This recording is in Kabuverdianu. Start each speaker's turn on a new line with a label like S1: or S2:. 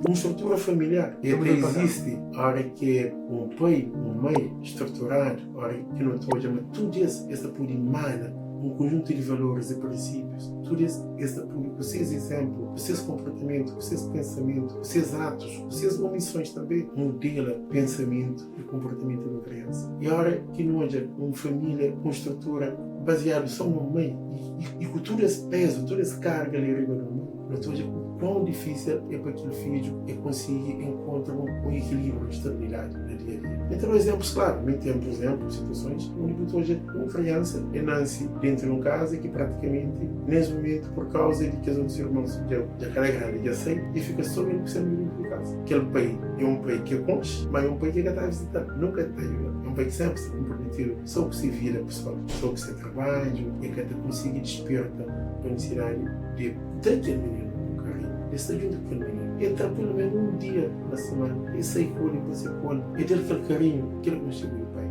S1: Un strutura familiar e ta izisti ora ki un pai, un mai struturadu, ora ki no ta odja ma tudu es, es ta pudi imana un konjuntu di valoris i prinsipius, tudu es, es ta pudi ku ses izemplu, ku ses konportamentu, ku ses pensamentu, ku ses atus, ku ses omisons tanbe, mudela pensamentu i konportamentu di un kriansa. I ora ki no odja un familia ku un strutura baziadu so na mai i ku tudu es pezu, tudu es karga li riba di un mai, no ta odja ku kuão difisil é pa kil fidju e konsigi enkontra un ekilibriu, un stabilidadi na dia a dia. Mi ta da izemplus klaru. Mi ten, pur izemplu, situasons undi bu ta odja un kriansa e nansi dentu di un kaza ki pratikamenti nes mumentu pur kauza di kes otus irmons dja dja ka da grandi, dja sai i fika so el ku se mai dentu di kaza. Kel pai é un pai ki é konxe, ma é un pai ki ka ta vizita-l, nunka ta djuda-l. É un pai ki senpri sta konprometidu so ku se vida pesoal, so ku se trabadju, e ka ta konsigi disperta pa nisidadi di da kel mininu un karinhu, e sta djuntu ku kel mininu, e tra pelu menu un dia na simana, e sai ku el, e pase ku el, e da-l kel karinhu ki el konxe di pai.